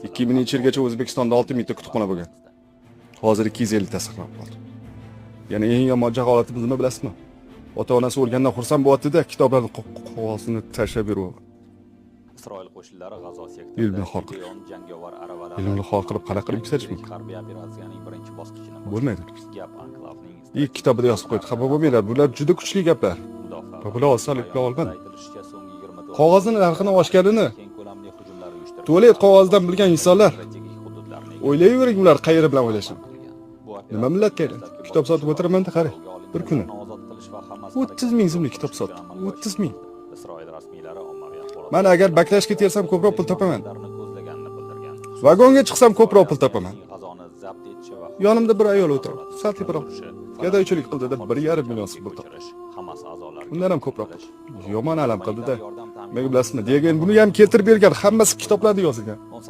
2000-yilgacha O'zbekistonda 6000 ta kutubxona bo'lgan. Hozir 250 ta saqlanib qoldi. Yana eng yomon jaholatimiz nima, bilasizmi? Ota onasi o'lgandan xursand bo'lyapti-da, kitoblarni qog'ozini tashlab beryapti. Isroil qo'shinlari G'azo sektorida Ilmni xor qilib. Gideon jangovar aravalari Ilmni xor qilib qanaqa qilib yuksalish mumkin? Harbiy operatsiyaning birinchi bosqichini Bo'lmaydi. Gap anklavning Ilk kitobida yozib qo'ydi. Xafa bo'lmanglar, bular juda kuchli gaplar. mudofaa Va bular osonlik bilan olmadi. Aytilishicha, so'nggi 24 Qog'ozini narxini oshganini keng ko'lamli hujumlar uyushtirilgan. Tualet qog'ozidan bilgan insonlar Strategik hududlarni o'ylayvering, ular qayeri bilan o'ylashini. qilgan. Bu Nima millatga aylandi? Kitob sotib o'tiraman-da, qarang. Bir kuni olinganlarni ozod qilish va Hamas 30 ming so'mlik kitob sotdim. 30 ming. Isroil rasmiylari ommaviy axborot Man agar баклажка tersam, ko'proq pul topaman. ko'zlaganini bildirgan. Vagonga chiqsam, ko'proq pul topaman. G'azoni zabt etishi va Yonimda bir ayol o'tiribdi. Sal teparoq. Gadoychilik qildi-da, 1,5 million so'm pul topdi. Hamas a'zolari Undan ham ko'proq. Yomon alam qildi-da. Nimaga, bilasizmi? Degan buni ham keltirib bergan, hammasi kitoblarda yozilgan. 18